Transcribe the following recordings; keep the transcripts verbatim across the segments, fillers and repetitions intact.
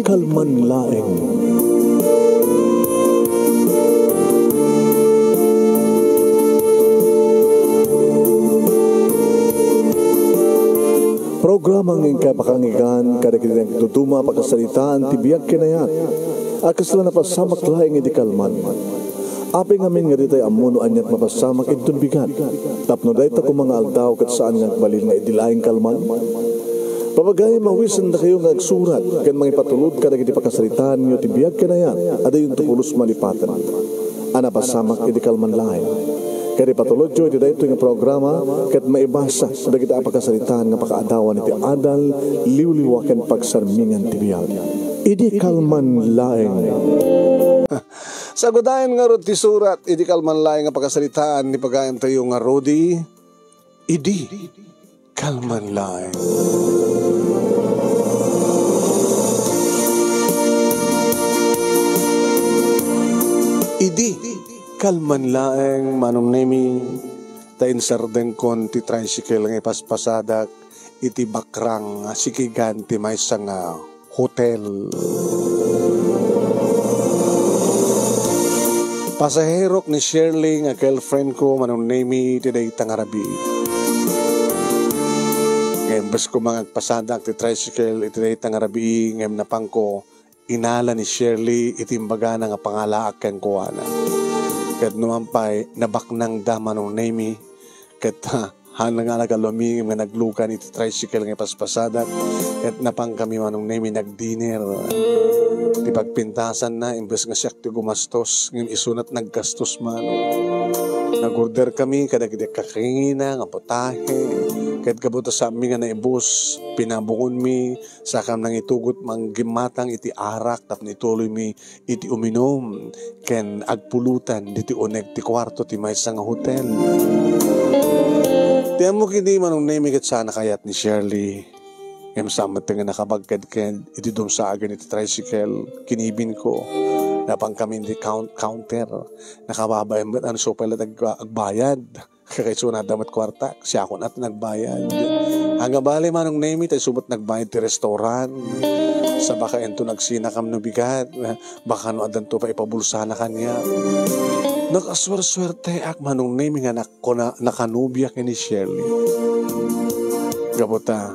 Kalman laeng. Programa nga inkay pakanggan kadagiti nagtutuma a pakasaritaan ti biag ken ayat a kasla napasamak laeng idi kalman. Apay ngamin nga ditay ammo no aniat mapasamak inton bigat, tapno dayta koma nga aldaw ket saan nga agbalin nga idi laeng kalman? Papagayam, mawisendakayo nga agsurat ken mangipatulod kadagiti pakasaritaanyo ti biag ken ayat a dayonto pulos malipaten a napasamak idi kalman laeng. Ket ipatulodyo iti daytoy nga programa ket maibasa dagiti a pakasaritaan nga pakaadawan iti adal, liwliwa ken pagsarmingan ti biag. Idi kalman laeng. Sagudayen ngarud ti surat idi kalman laeng nga pakasaritaan ni pagayamtayo nga Rudy. Idi kalman laeng. Idi kalman laeng, Manong Nemi, ta insardengkon ti tricycle nga ipaspasadak iti bakrang a sikigan ti maysa nga hotel. Pasaherok ni Shirley nga girlfriend ko, Manong Nemi, iti dayta nga rabii. Ngem imbes ko nga agpasadak ti tricycle iti dayta nga rabii, ngem napangko inala ni Shirley iti imbagana nga pangalaak kenkuana. Ket numan pay, nabaknangda, Manong Nemi, ket, ha, haan nga nagaluami nga naglugan iti tricycle nga ipaspasadak, ket napankami, Manong Nemi, nagdinner. Ti pagpintasanna, imbes nga siak ti gumastos, ngem isuna ti naggastos, Manong. Nagorderkami kadagiti kakangina nga putahe, ket gapu ta saanmi nga naibus, pinabungonmi, saka nangitugot manggimmatang iti arak tapno ituloymi iti uminum ken agpulutan ditoy uneg ti kuarto ti maysa nga hotel. Ti ammok idi, Manong Nemi, ket saan a kayat ni Shirley. Ngem saan met nga nakabagked ken iti dumsagen iti tricycle, kinibinko. Napankami iti count-, counter. Nakababain met, ano, isu pay latta ag-, agbayad. Kakaisuna adda met kuarta, siakon a ti nagbayad. Ania bale, Manong Nemi, ta isu met nagbayad ti restaurant. Sa baka inton agsinakam no bigat, baka no addanto pay ipabulsana kaniak. Nakasuersuerteak, Manong Nemi, nga nak-, kuna-, nakanobia ken ni Shirley. Gapu ta,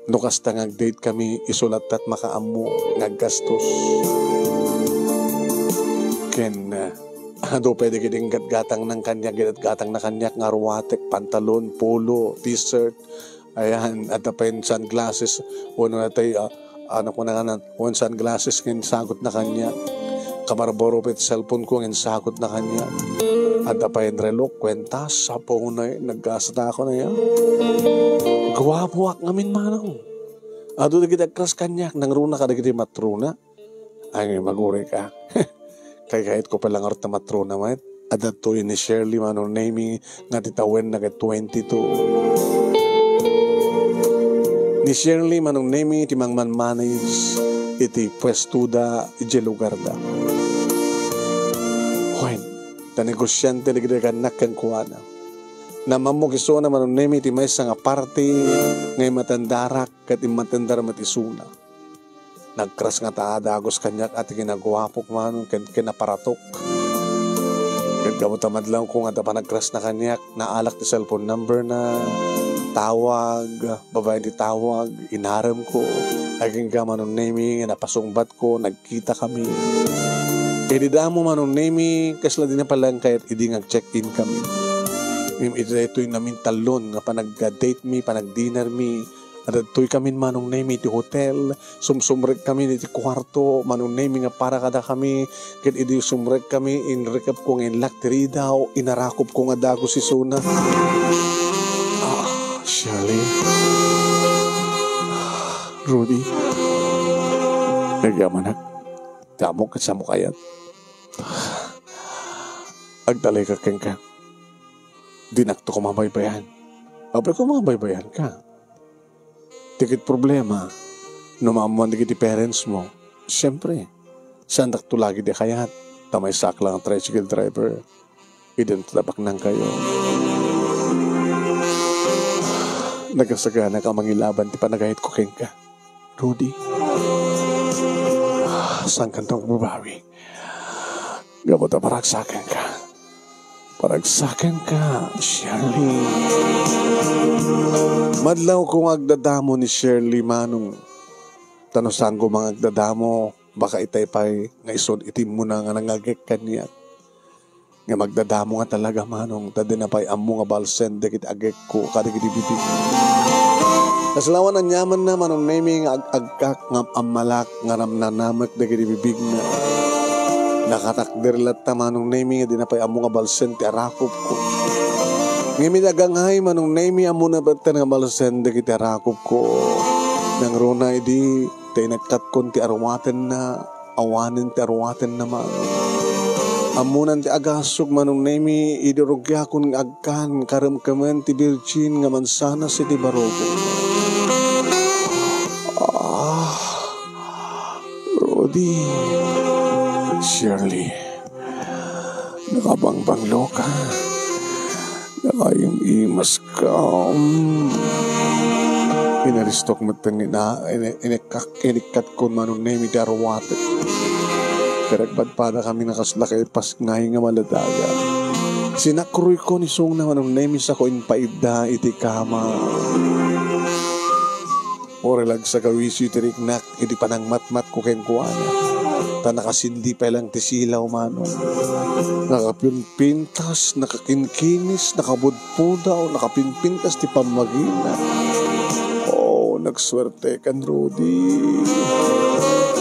no kasta nga agdate kami, isu latta ti makaammo nga aggastos. Ken, ah, adu pay dagiti inggatgatangna kaniak, gatgatangna kaniak nga ruatek, pantalon, polo, t-shirt. Ayan, adda pay sunglasses, wenno natay, ah, ano ko na kanan, wen sunglasses nga insagutna kaniak. Kabarbaro pay ti cellphone ko nga insagutna kaniak. Adda pay reloj, kuentas, sapongay, naggastakon aya. Guapoak ngamin, Manong. Adu dagiti agkrush kaniak, nangruna kadagiti matrona. Ay, magurayka. Kayatko pay la ngarud ti matrona met. Adda daytoy ni Shirley, Manong Nemi, nga ti tawenna ket twenty-two. Ni Shirley, Manong Nemi, ti mangmanmanage iti puestoda idiay lugarda. Wen, ta negosiante dagiti agannakko kenkuana. Naammok isuna, Manong Nemi, ti maysa nga party nga immatendarak ket immatendar met isuna. Nagkrush ngata a dagus kaniak a ti kinaguapok, Manong, ken kinaparatok. Ket gapu ta madlawko nga adda panagkrushna kaniak, naalak ti cellphone numberna, tawag, babaen ti tawag, inaremko. Agingga, Manong Nemi, nga napasungbatko, nagkitakami. Idi damo, Manong Nemi, kasla dina pay laeng kayat idi nga ag-check-in kami. Ngem iti daytoy namin talon nga panagdate-mi, panagdinner-mi, adtoy kami, Manong Nemi, iti hotel, sumsumrek kami iti kuarto, Manong Nemi, nga para kadakami, ket idi sumrek kami, inrikepko nga inlak ti ridaw, inarakopko nga dagus isuna. Ah, Shirley. Rudy. Nagyamanak. Damo ket samo kayat. Agtalekak kenka. Dinakto koma baybayan. Apay koma baybayanka? Ti ket problema, no maammoan dagiti parents mo, siyempre, saandakto lagi ti kayat, ta maysaak la nga tricycle driver, idinto ta baknangkayo. Nagasaganak a mangilaban ti panagayatko kenka, Rudy. Saan ka nagbabawi? Gapu ta paragsakanka. Paragsakanka, Shirley. Madlawko nga agdadamo ni Shirley, Manong. Ta no saanko nga agdadamo, baka itay pay nga isu ti immuna nga nangagek kaniak. Nga magdadamo nga talaga, Manong, ta dina pay ammo nga balsen dagiti agekko kadagiti bibig. Kaslawan aniamanna, Manong Nemy, nga ag-agkak nga ammalak nga ramnanamek dagiti bibigna. Nakatakder latta, Manong Nemy, nga dina pay ammo nga balsen ti arakupko. Ngem iti agangay, Manong Nemy, ammona metten nga balsen dagiti arakupko. Nangruna idi ta inekkatkon ti aruatenna, awanen ti aruatenna, Manong. Ammonan ti agasog, Manong Nemy, idi rugiakon nga agkan karemkemen ti birgin nga mansanas iti barukong. Ah, Rudy, Shirley, nakabangbangloka, nakaim-imaska. Mm. Inaristok metten nga ina-, ini-, inekkak-, inikkatkon, Manong Nemy, ti aruatek. Ket agpadpadakami nga kasla kaipas ngay nga maladagan. Sinakroyko ni songna, Manong Nemy, sako impaidda iti kama. Uray la agsagawisi ti riknak iti panangmatmatko kenkuana. Ta nakasindi pay lang ti silaw, Manong. Nakapimpintas, nakakinkinis, nakabudpudaw, nakapimpintas ti pammagina. Oh, nagsuertekan, Rudy.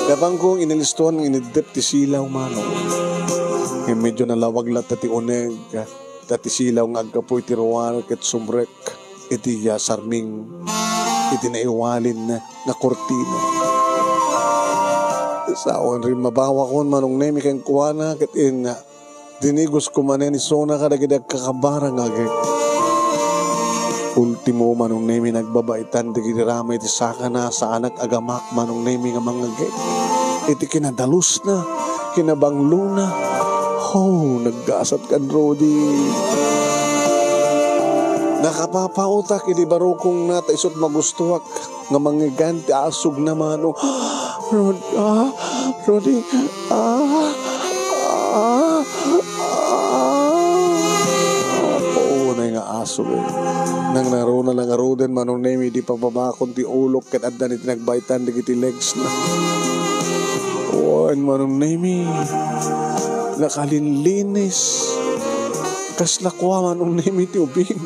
Napangko nga inilistuan nga iniddep ti silaw, Manong. Ngem medyo nalawag latta ti uneg. Ta ti silaw nga aggapu iti ruar ket sumrek iti, ah, sarming iti naiwalin nga kurtina. Saan rimmabawakon, Manong Nemy, kenkuana ket in-, dinigosko manen isuna kadagiti agkakabara nga agek. Ultimo, Manong Nemy, nagbabaitan dagiti ramay ti sakana, saanak a gamak, Manong Nemy, nga mangngegek. Iti kinadalusna, kinabanglona. Oh, naggasat kan Rudy. Nakapapaotak iti barukongna ta isut' magustoak nga mangngegan ti asugna, Manong. Rod-, ah, Rudy, ah, ah, ah. Unay nga asug, eh. Nangnaruna la ngaruden, Manong Nemy, idi pababakon ti ulok ket addan iti nagbaitan dagiti legsna. Wen, Manong Nemy, nakalinlinis. Kasla kua, Manong Nemy, ti ubing.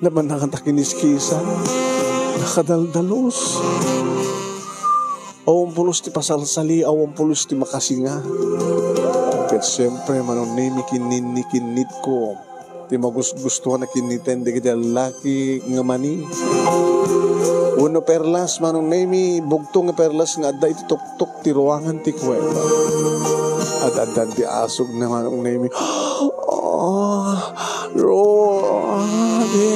Labanna nga ta kiniskisan. Nakadaldalus. Awan pulos ti pasalsali, awan pulos ti makasinga. Ket siempre, Manong Nemy, kinninnikinnitko ti magusgustuan a kinniten dagiti lallaki nga mani. Wenno perlas, Manong Nemy, bugtong nga perlas nga adda iti tuktok ti ruangan ti kuweba. Ad-addan ti asugna, Manong Nemy. Ah, Rudy.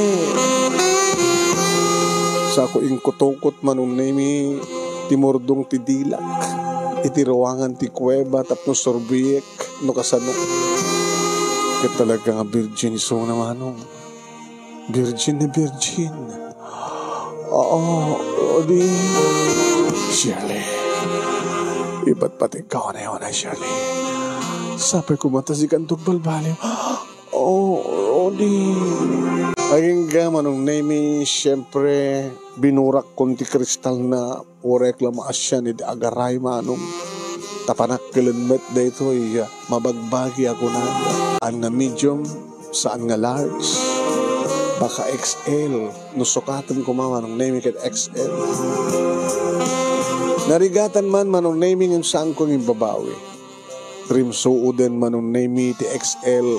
Sako inkutukot, Manong Nemy, ti murdong ti dilak iti ruangan ti kuweba tapno surbiek no kasano. Ket talaga nga birgin isuna, Manong. Birgin na birgin. Oo, Rudy. Shirley. Ipatpategka unay-unay, Shirley. Sapay koma ta sikanto agbalbaliw. Oh, Rudy. Agingga, Manong Nemy, siyempre, binurakkon ti kristalna, uray la maasian idi agaray, Manong. Ta panakkilen met daytoy, mabagbagia kunada. Saan nga medium, saan nga large. Baka X L, no sukaten koma, Manong Nemy, ket X L. Narigatan man, Manong Nemy, ngem saanko nga imbabawi. Rimsuoden, Manong Nemy, ti X L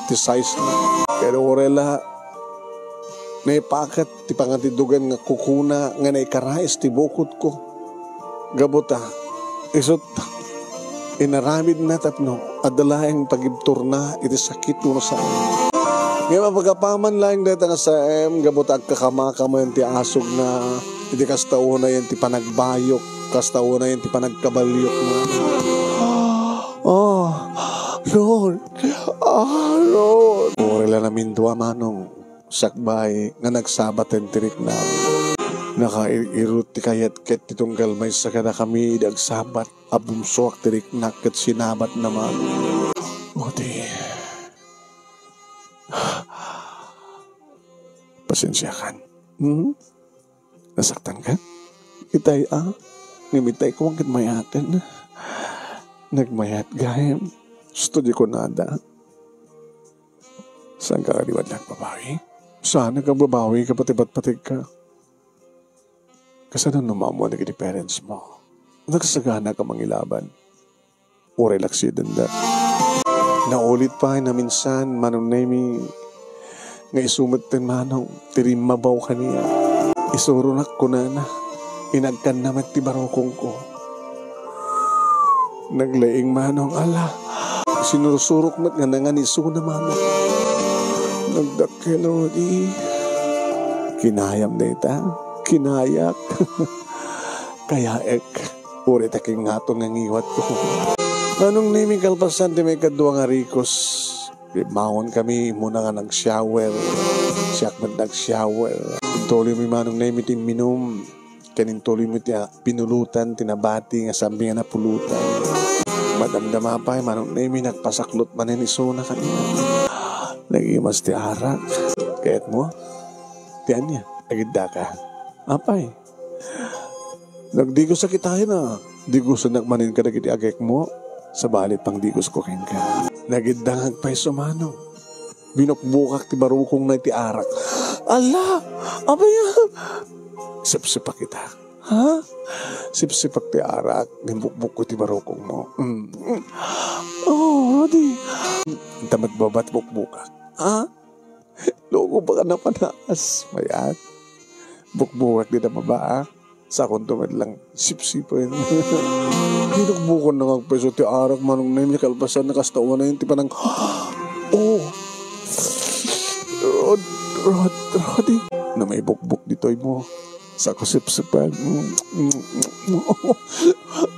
ti size na. Pero uray la, naipakat ti pangatiddogan nga kukuna nga naikaraes ti bukotko. Gapu ta, isut' inaramidna tapno adda laeng pagibturna iti sakit wenno saan. Ngem apagapaman laeng dayta nga saem, gapu ta agkakamaka manen ti asugna, iti kasta unayen ti panagbayok, kasta unayen ti panagkabaliokna. Ah, Lord. Ah, Lord. Uray la namindua, Manong, sakbay nga nagsabaten ti riknam. Nakair-irut ti kayat ket ti tunggal maysa kadakami idi agsabat a bumsuak ti riknak ket sinabatna man. Udi. Pasensiakan. Hmm? Nasaktanka? Itay a? Ngem itay ko man ket mayaten. Nagmayat gayam. Gusto di kunada. Saanka kadi met nagbabawi? Saan nga agbabawi ka pati patpategka? Kasano no maammoan dagiti parents mo? Nagsagana ka mangilaban? Uray laksidenda. Naulit pay naminsan, Manong Nemi, nga isu metten Manong ti rimmabaw kaniak. Isuronak kunana, inagkanna met ti barukongko. Nagleing Manong, ala, sinursurok met nga nangan isuna Manong. Nagdakkel, Rudy. Kinayam dayta? Kinayak. Kayaek. Uray ta kingato nga ngiwatko. Manong Nemi, kalpasan ti maikadua nga rikos, bimmangonkami, immuna nga nag-shower. Siak met nag-shower. Intuloymi, Manong Nemi, ti imminum. Ken intuloymi ti, ah, pinulutan ti nabati nga sambi nga napulutan. Madamdama pay, Manong Nemi, nagpasaklot manen isuna kaniak. Nagimas ti arak. Kayatmo? Ti ania? Agiddaka? Apay? Nagdigos a kitaen a. Digosennak manen kadagiti agekmo. Sabali pangdigosko kenka. Nagidda nga agpayso Manong. Binukbukak ti barukongna iti arak. Ala! Apay a? Sipsipak ita. Ha? Sipsipak ti arak. Ngem bukbukko ti barukongmo. Mm. Oh, Rudy. Ita met babat bukbukak. Ha? Loko baka napanaas. Mayat. Bukbukak dita mabaak. Sakonto met lang sipsipen. Binukbukon na nga agpayso ti arak, Manong Nemi, kalpasan na kasta unayen ti panang, oh! Rod, Rod, Rodi. Na maibukbok ditoy mo. Sako sipsipen.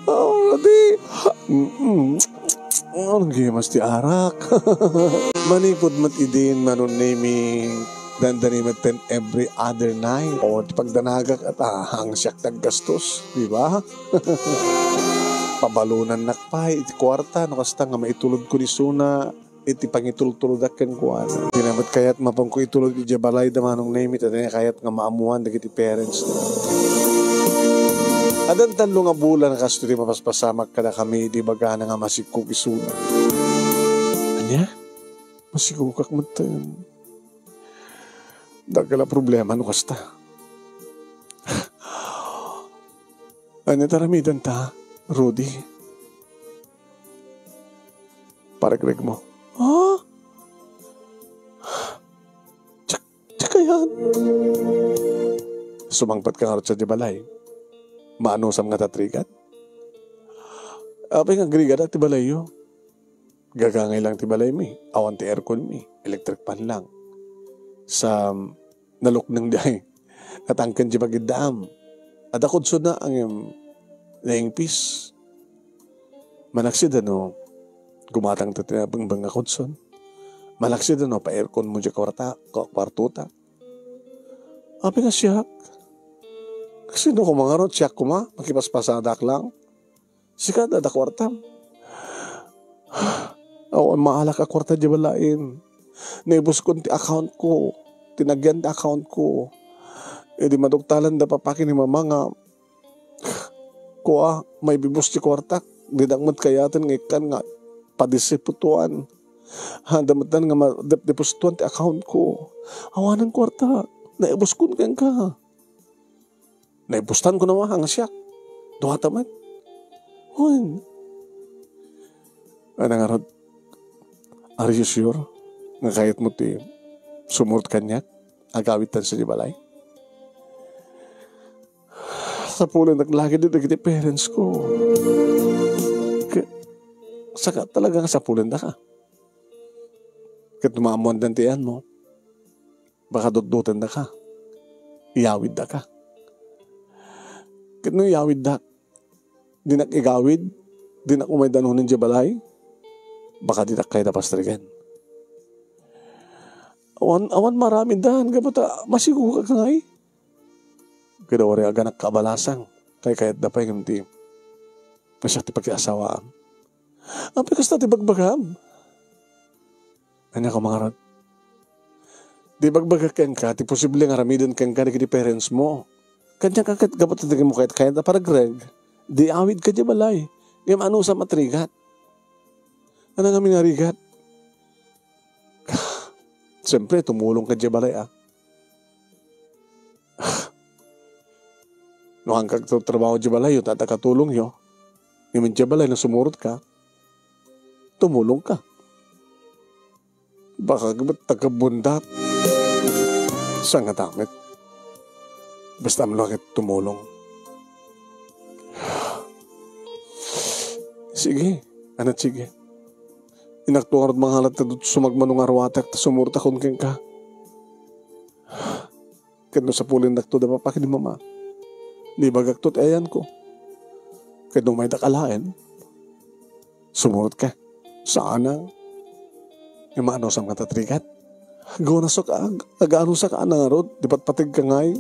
Oh, Rodi. Mm, mm. Anong gimas ti arak? Manipud met idin, Manong Nemi, dandani met ten every other night. O, ti pagdanagak at, ah, ang siak naggastos, di ba? Pabalonannak pay iti kuarta, no kasta nga maitulodko ni Suna iti pangitultulodak kenkuana. Dina met kayat mapanko itulod idiay balay da Manong Nemi, ta dina kayat nga maammuan dagiti parents na. Addan tallo nga bulan kastoy ti mapaspasamak kadakami, di bagana nga masikog isuna. Ania? Masikogak metten. Dakkel a problema no kasta. Ania ti aramidenta, Rudy? Paregregmo. Ha? Diak, diak ayan. Sumangpetka ngarud sadiay balay. Maanusam ngata ti rigat? Apay nga agrigada ti balayyo? Gagangay lang ti balaymi. Awan ti airconmi. Electric fan lang. Sa nalukneng diay. Natangken ti pagiddaam. Adda kudsona ngem naingpis. Malaksid a no gumatangta ti nabengbeng a kudson. Malaksid a no pa-airconmo diay kuarta, ku-, kuartota. Apay nga siak? Sino koma ngarud? Siak koma? Makipaspasadak lang? Sika, adda kuartam. Awan maalak a kuarta diay balayen. Naibuskon ti account ko. Ti nagyan ti account ko. Idi maduktalan da papa ken ni mama nga, kua, maibibus ti kuartak. Dinak met kayaten nga ikkan nga padisiputuan. Adda met nga madepdeposituan ti account ko. Awanen kuarta. Naibuskon kenka. Naibustanko na nga siak. Duata met. Wen. Ania ngarud? Are you sure nga kayatmo ti sumurot kaniak? Agawidtan sadiay balay? Sapulendak la ketdi dagiti parents ko. Ke-, saka talaga nga sapulendaka. Ket no maammoanda ti iyanmo, baka dutdutendaka. Iyawiddaka. Ket no iyawiddak, dinak igawid, dinak umay danonen diay balay, baka dinak kayat a pastreken. Awan, awan maaramidda, gapu ta masigogak ngay. Kada uray aganak kabalasang, kaykayatda pay ngem ti, nga siak ti pakiasawaam. Apay kasta ti bagbagam? Ania ka mangarod? Di bagbagak kenka, ti posible nga aramiden kenka dagiti parents mo. Kaniak ket gapu ta dagiti mo kayat-kayat a paragreg, di awid ka diay balay. Ngem anusam a trigat? Ania ngamin a rigat? Siyempre, tumulong ka diay balay, ah. No, hangka agtrabaho diay balay yo, ta adda katulong yo. Ngem diay balay, no sumurot ka, tumulong ka. Baka ka met taga bundat. Saan nga damit? Basta amlo ket tumulong. Sige, anat sige. Inakto ngarud mangalat ta sumagmamano nga arwatek ta sumurot akon kenka. Ket no sapulendakto da papa ken ni mama, nibagakto ti ayanko. Ket no umaydak alaen, sumurot ka. Saan a. Ngem anusam nga tatrigat? Agunasak, ag-, aganusak a nangarud, di patpateg ka ngay.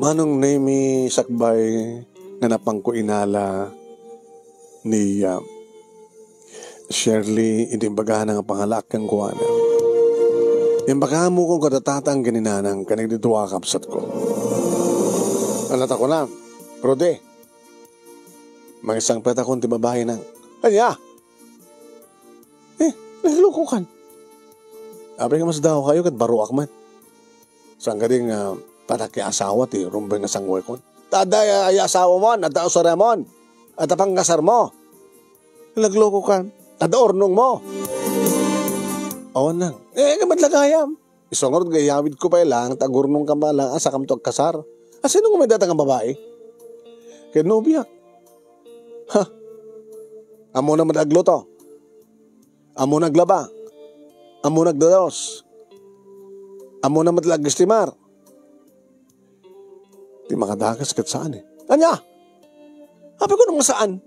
Manong Nemi, sakbay nga napangko inala ni, ah, Shirley, idi imbagana nga pangalaak kenkuana. Imbagam kano kada tatang ken ni nanang ken dagiti dua a kabsatko. Ania ti kuna, Rudy, mangisangpetakon ti babai, nang. Ania? Eh, naglukokan. Apay nga masdaokayo ket baruak met. Saan kadi nga panakiasawa ti rumbeng nga sanguekon? Ta adda ay, ay asawamon, adda usaremon, adda pangkasarmo. Naglukokan. Adda urnongmo. Awan nang. Eh, kamadlagayam. Isu ngarud nga iyawidko pay lang, ta agurnongkam lang, a sakamto agkasar. A, sino nga may data nga babai? Ket nobiak. Ha? Ammona met agluto. Ammona aglaba. Ammona agdados. Ammona met la agistimar. Ti makadakes ket saan, eh. Ania? Apay ko nga saan?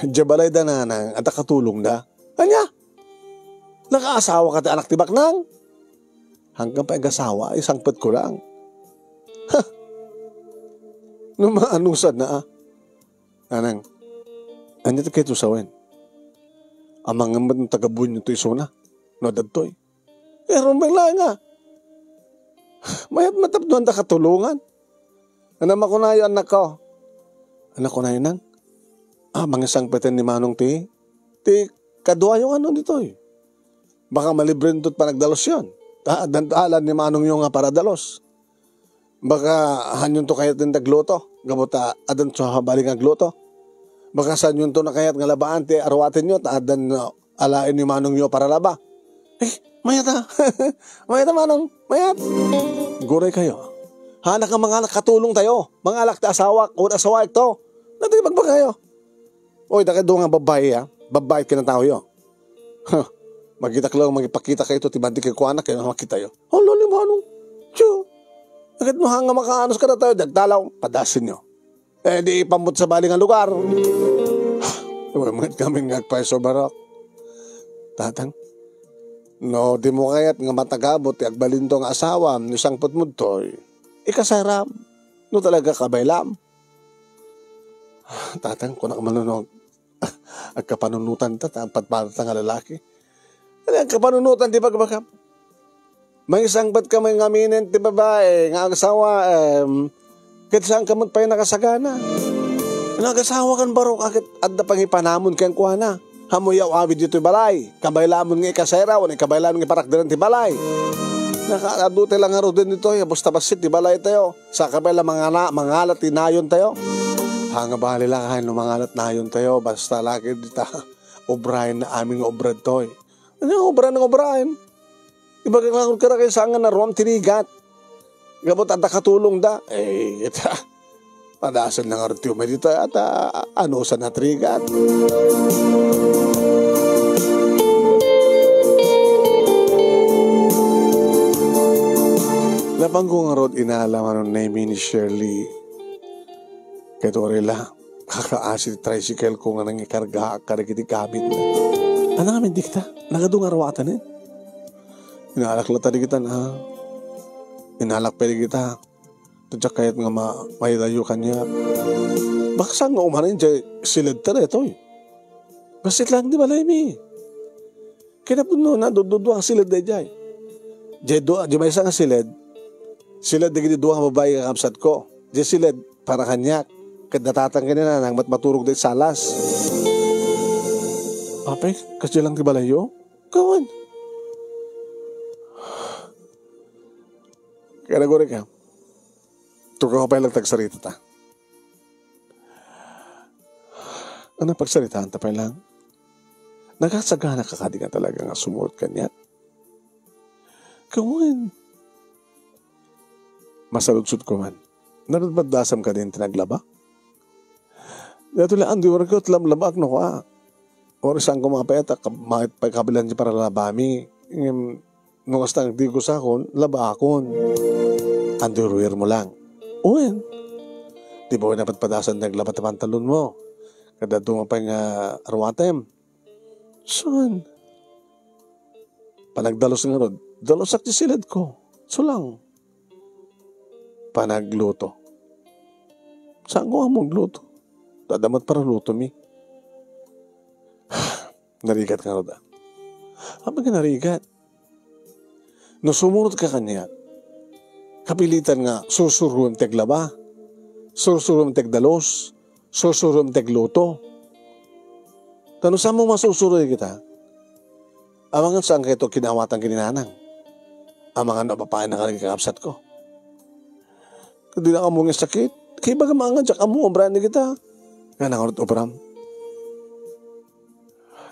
Diay balayda, nanang, adda katulongda. Ania? Nakaasawaka ti anak ti baknang? Hangkan pay agasawa, isangpetko lang. Ha! No maanusanna, ah. Nanang, ania ti kayatyo sawen? Amangan met no taga-Buenyo ti isuna, no adda ditoy. Eh, rumbeng laeng nga. Mayat met tapno adda katulongan. Ania makunayo, annakko? Ania kunayo, nang? Ah, mangisangpeten ni Manong ti, ti kaduayo nga adu ditoy. Baka malibrento ti panagdalosyon. Ta, addan ti alan ni Manongyo nga paradalos. Baka haanyonto kayat ti agluto. Gapu ta, addanto sabali nga agluto. Baka saanyonto na kayat nga labaan ti aruatenyo, ta addan, uh, alaen ni Manongyo paralaba. Eh, mayat a. Mayat a, Manong. Mayat. Guraykayo. Haanak nga mangalak, katulongtayo. Mangalak ti asawak, wen asawaekto. Ania ti ibagbagayo? Oy, dakayo dua nga babbai, ha? Babbai ket kinataoyo. Huh. Makitak lang, makipakitakayto ti bandi kenkuana, ket makitayo. Hala ni Manong. Tiyo. Ket no, hanga makaanus kadatayo, di agtalaw, padasenyo. Eh, di ipammut sabali nga lugar. Uy, met ngamin nga agpayso, barok. Tatang, no dimo kayat nga matagabut ti agbalinto nga asawam, no sangpetmo ditoy, ikasaram. No talaga kabaylam. Tatang, kunak manunog. Agkapanunotanta, ta agpadpadata nga lalaki. Ania agkapanunotan ti bagbagam? Mangisangpetka met ngaminen ti babai nga agasawa, em, ket saanka met pay nakasagana. No agasawakan, barok, a ket adda pangipanamon kenkuana. Ammoyo a awid ditoy balay. Kabaylamon nga ikasera, wenno ikabaylamon nga iparakderan ti balay. Naka-, adu ti langaruden ditoy, a basta bassit ti balaytayo. Saka pay la mangana-, mangalat ti nayontayo. Hanga bali la kayo no mangalat nayontayo, basta la ket dita obraen na amin nga obra ditoy. Ania nga obra nga obraen? Ibagak lang kadakayo, saan nga naruam ti rigat. Gapu ta adda katulongda. Eh, ita. Padasen na ngarud ti umay dita, ata, ano, sa natrigat. Napanko ngarud inala Manong Nemi ni Shirley. Ket uray la, kakaasi ti tricycle ko nga nangikargaak kadagiti gamit. Ania ngamin dikta? Nagadu nga arwatanen. Inalak la ta dagita na. Inalak pay dagita. Ta diak kayat nga ma-, maidayo kaniak. Baka saan nga umanen jay siled ta daytoy. Bassit lang ti balaymi. Kinapudnona, dududua nga siled dayjay. Jay dua, jay maysa nga siled, siled dagiti dua nga babai nga kakabsatko. Jay siled, para kaniak. Ket natatang ken ni nanang, ket maturog daydi salas. Apay, kasdiay lang ti balayyo? Kawan. Kaya nagurika. Tugaw pay lang tagsaritata. Ano pagsaritaanta pay lang? Nagasagana ka kadi nga talaga nga sumurot kaniak? Kawan. Masaludsod ko man. Napadpadasam ka din ti naglaba? Dito lang, di oras ko, lamlabaak no ka. Oras ang kumapayat, ak-, ma-, pagkabilan di paralabami. Ngem, no kasta, di ko sakon, labaakon. Ang duruir mo lang. Uwen. Di ba, napadpadasan naglaba ti pantalon mo? Kada dumapan nga arwatem. Saan? Panagdalus ngarud, dalusak ti siledko. Sulang. Panagluto. Saan ko ammo agluto? Dadamat para luto mi. Narigat ngarud, ah. Apay nga narigat? No sumurot ka kaniak, kapilitan nga sursuruem ti aglaba, sursuruem ti agdalus, sursuruem ti agluto. Ta no saan mo masursuroy kita, amangan saan kayto kinawatan ken ni nanang. Amangan no apapayan na kadagiti kakabsatko. Ket di na ammo nga sakit. Kay baga maangan diak ammo, obrayan ni kita. Nga nangarot obram.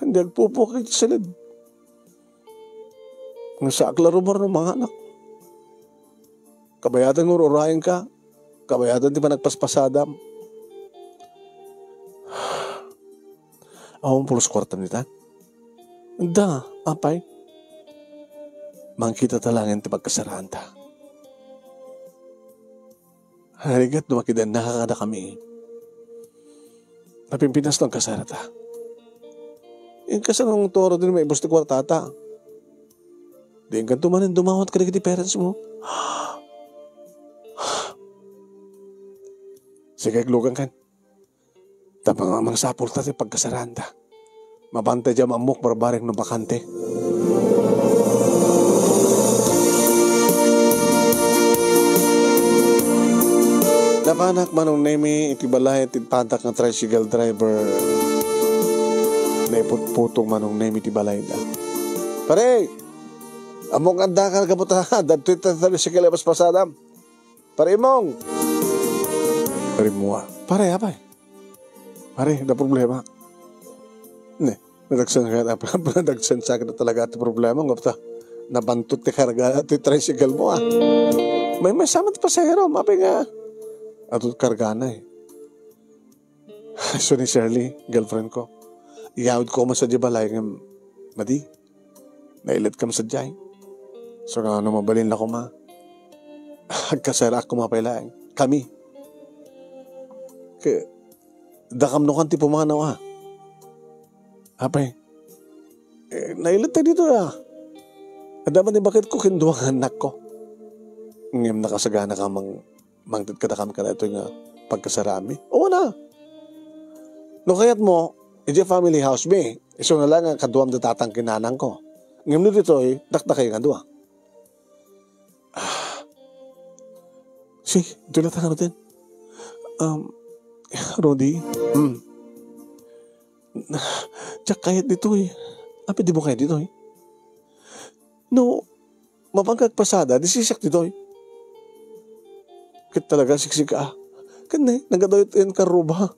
Hindi agpupuak iti siled. Nga saak la rumar no manganak. Kabayatan nga ur-urayen ka. Kabayatan ti panagpaspasadam. Awan pulos kuartam ditan? Da, apay. Mangkita ta laeng ti pagkasaraanta. Narigat no makidannaka kadakami. Napimpinas no agkasarata. Inkasano nga toro din maibus ti kuartata? Di inkanto manen dumawat kadagiti parents mo. Sige, aglugan kan. Tapno mangsapulta ti pagkasaraanta. Mabantay diay maammok barbareng no bakante. Napanak Manong Nemi iti balay ti pantak nga tricycle driver. Naiputputong Manong Nemi ti balayda. Pare, ammok nga adda ka gapu ta, dadtoy ta tricycle a paspasadam. Pare Imong. Pare Mua. Pare, apay. Pare, da problema. Ne, nadagsen ka, nadagsen sa akin talaga ti problema, ngapta. Nabantot ti karga, ti tricycle mo, ah. May, may sama ti pasahero, mapi nga. Ato karga na eh. So ni Shirley, girlfriend ko. Iyawid ko man sa di balay, ngem, madi. Nailet kam sadiay. So, nga no mabalin la koma. Agkasaraak koma pay laeng. Kami. Ke, dakam no kan ti pumanaw, ah. Apay. Eh, nailet tayo dito, ah. Adda man ni bakit ko, ken dua nga anak ko. Ngem nakasagana ka mang mangted kadakami kadaytoy nga pagkasarami. Oo na. No kayat mo, idiay family house mi. Isu na lang nga kaduam da tatang ken nanang ko. Ngem no ditoy, dakdakay nga dua. Ah. Si, dula ta nga Rodin. Um, Rodi. Hmm. Diak kayat ditoy. Apay di mo kayat ditoy? No, mapan ka agpasada, di siak ditoy. Ket talaga siksika. Ken ne, nagadayo ti karruba.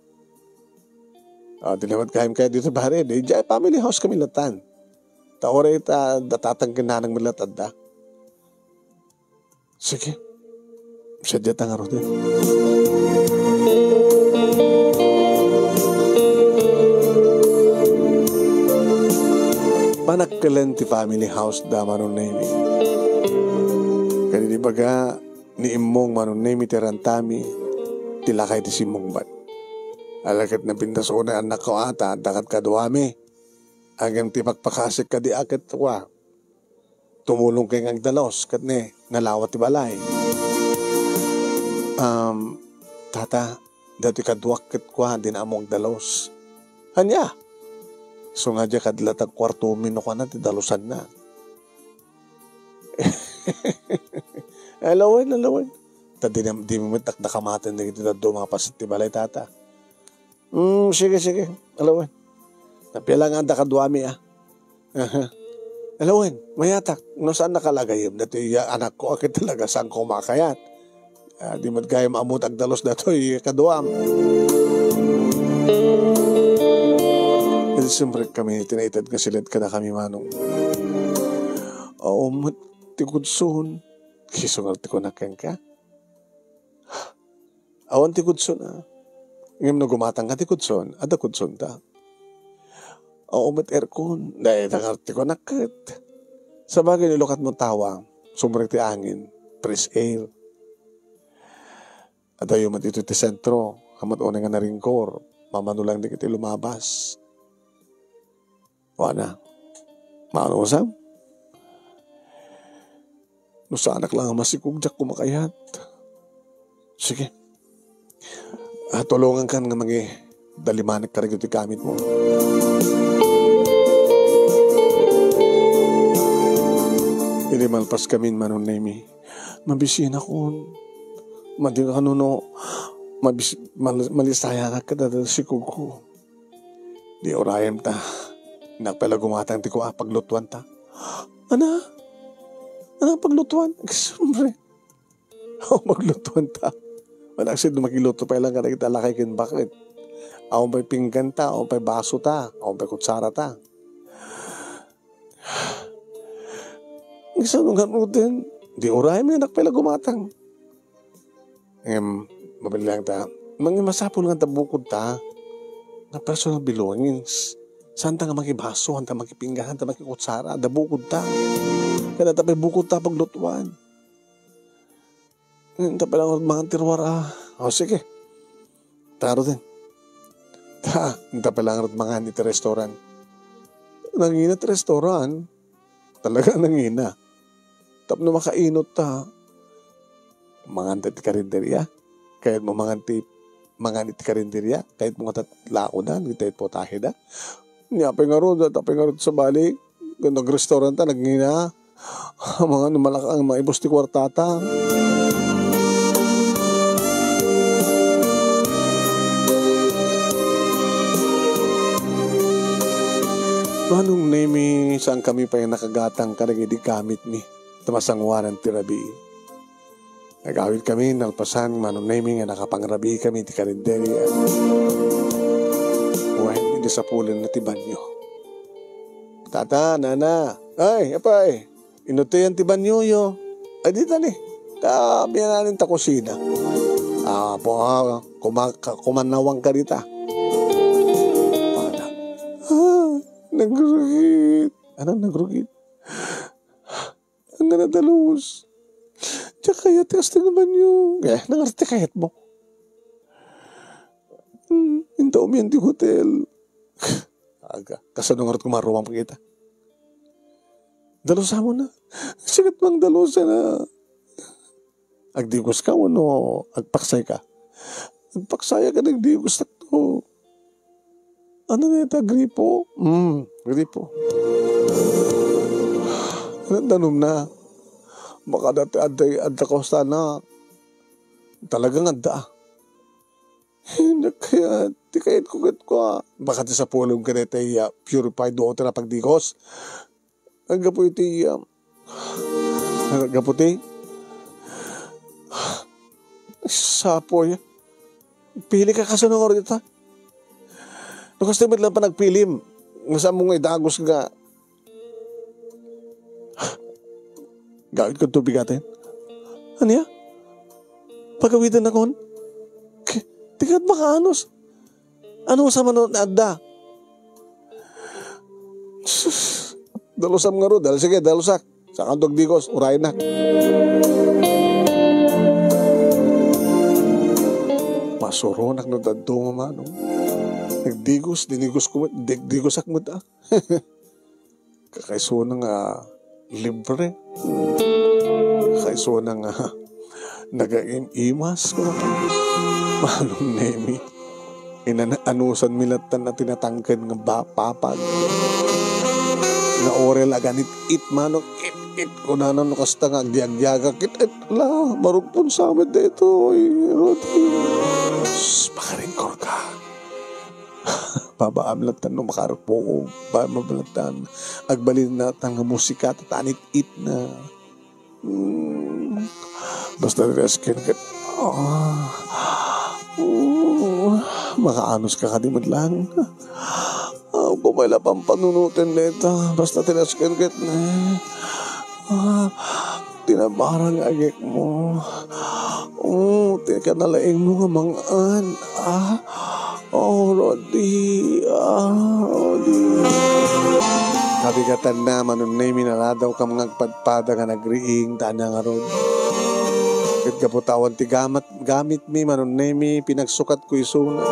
Ah, di naman kayam kayat ditoy, pare. Di, diay family house kami latan. Ta uray ta, da tatang ken nanang mi latadda. Sige. Sadiay ta ngaruden. Panakkelen ti family house da Manong Nemi. Idi baga ni Immong Manong Nemi ti rantami, ti lakay ti simmungbat. Ala ket napintas unay annakko a ta adda kadkaduami. Ngem ti pakpakasik kadi a ket kua, tumulongka nga agdalus ket ne, nalawa ti balay. Um, tata, datoy kaduak ket kua, dina ammo agdalus. Ania? Isu nga diak adda latta kuartomi no kuana ti dalusanna. Alawen, alawen. Ta di, di met dakdakamaten dagiti dadduma nga paset ti balay, tata. Hmm, sige, sige. Alawen. Napia la nga adda kaduami, a. Aha. Alawen, mayatak. No saan nakalagayem datoy a anakko a ket talaga saanko makayat. A, di met gayam ammo ti agdalus datoy kaduam. Ket sumrekami ti naited nga siled kadakami, Manong. Awan met ti kudson. Isu ngarud ti kunak kenka. Awan ti kudson, a. Ngem no gumatangka ti kudson, adda kudsonta. Awan met aircon, dayta ngarud ti kunak ket. Sabagay, no ilukatmo tawa, sumrek ti angin, fresh air. Adayo met itoy ti sentro, kamat unay nga naringkor, mamano lang dagiti lumabas. Kuana, Manong Sam, no saanak la nga masikog, diak ko makayat. Sige. A, tulongankan nga mangidalimanek kadagiti gamitmo. Idi malpaskamin, Manong Nemi, mabisinakon. Madi kano no, mabis-, mal-, malisayanak kadagiti sikogko. Di urayem ta. Innak pay la gumatang ti kua, paglutuan ta. Ana? Ana, paglutuan? Siyempre. O, paglutuan ta. Manaksid, makiluto pay lang kadagiti lakay ken baket. Awan pay pinggan ta, awan pay baso ta, awan pay kutsara ta. Isu nga ngaruden, di urayem, innak pay la gumatang. Ngem, mabilang ta, mangin masapul nga adda bukod ta nga personal belongings. Saan ta nga makibaso, saan ta makipinggan, saan ta makikutsara, adda bukod ta. Kaya ta pay bukod ta paglutuan. Ngem, ta pay la ngarud mangan ti ruar, a. O, sige. Ta ngaruden. Ta, ta pay la ngarud mangan iti restaurant. Nangina ti restaurant. Talaga nangina. Tapno makainot ta, mangan ta iti karinderia. Kayatmo mangan ti, mangan iti karinderia. Kayatmo nga tat-, laodan, kayatmo tahida. Nia pay ngarud, ta pay ngarud sabali, nag-restaurant ta, nagngina. Mangan no malakang maibus ti kuartata. Manong Nemi, saankami pay nakagatang kadagiti gamitmi, ta masangoanan ti rabii. Nagawidkami nalpasan, Manong Nemi, nga nakapangrabikami ti karinderia. Wen, idi sapulenna ti banio. Tata, nana, ay, apay, inuteyan ti banioyo. Ay, dita ni. Kabiananin ta kusina. Apo, a, kuma-, ka-, kumanawang ka dita. Tata, a, nagrugit. Anong nagrugit? Ania nga nadalus? Diak kayat ti kasta nga banio. Eh, nangarte kayatmo. Hmm, intaom yan ti hotel. Aga, kasano ngarud kumaruam kita? Dalusamon na. Sikat mang dalusan na. Agdigos ka wenno agpaksay ka? Agpaksay ka, nagdigos takto. Ano na ita, gripo? Hmm, gripo. Ano, danum na? Baka dati adda, adda kostana. Talagang adda. Hindi kaya, di kaya ko ket ko, ah. Baka ti sapulong ka na ita, iya, purified water a pagdigos. Aggapu iti, um, aggapu ti, sapoy. Pili ka kasano nga dita. No, kasta met lang panagpilim. Nga saan mo nga idagos nga. Gawid ko tubig atin. Ania? Pagawiden nakon? K-, tigat makaanos? Ano sa manon adda? Sus, dalusam ngarud. Dal-, sige, dalusak. Saan ka agdigos? Uraynak. Suronak no dadduma, Manong. Nagdigos, dinigos ko met, dig-, digosak met, ah. Kakaisuna nga libre. Kakaisuna nga nagaim-imas ko. Manong Nemi. Inana-, anusan mi lattan a tinatangken nga ba-, papag. Nga orel a ganit-it, Manong, it-it, kunana no kasta nga agyagyagak, it-it la, marugpon sa amin daytoy, Rodi. Sus, pakaringkor ka. Babaam lattan no makarpo ko, ba-, mabalattan. Agbalin natan nga musika, tatanit-it na. Hmm. Basta ti asken ket, ah, mm, makaanos ka kadi met lang. Ah, kumay la pampanunoten dayta. Basta ti asken ket, eh, ah, tinabarang agek mo. Oh, ti kanalaing mo nga mangan. Ah, Oh, Rodi, ah, Rodi. Kabigatanna, Manong Nemi, naladaw kam nga agpadpada nga nagriing ta ania ngarud. Ket gapu ta awan ti gamat-, gamitmi, Manong Nemi, pinagsukat ko isuna.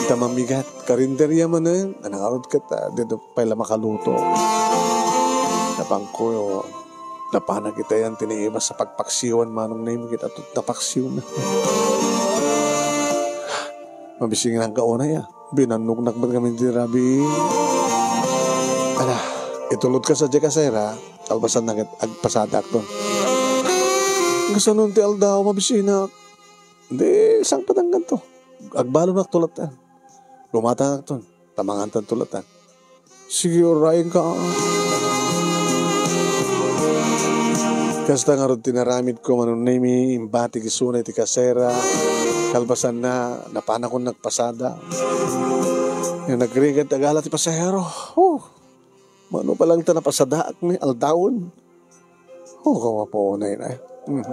Ita mamigat, karinderya manen, ania ngarud ket, ah, di pay la makaluto. Napangko, Napanak itayan ti naimas a pagpaksiwan, Manong Nemi, ket ato't napaksiwna. Mabisingan ka unay, a. Binannognak met ngamin ti rabii. Ala, itulodka sadiay kasera, kalpasanna ket agpasadaakton. Kasano ti aldaw, mabisinak? Di, sangpetangkanto. Agbalonakto latta. Lumatangakton. Ta mangantanto latta. Sige, uray ka. Kasta ngarud ti naramidko, Manong Nemi, imbatik isuna iti kasera. Kalpasanna, napanakon nagpasada. Nga nagrigat agala ti pasahero. Huh! Mano pa lang ta napasadaakmi, aldawen. Oh, kawapo, nay, nay. Mhm.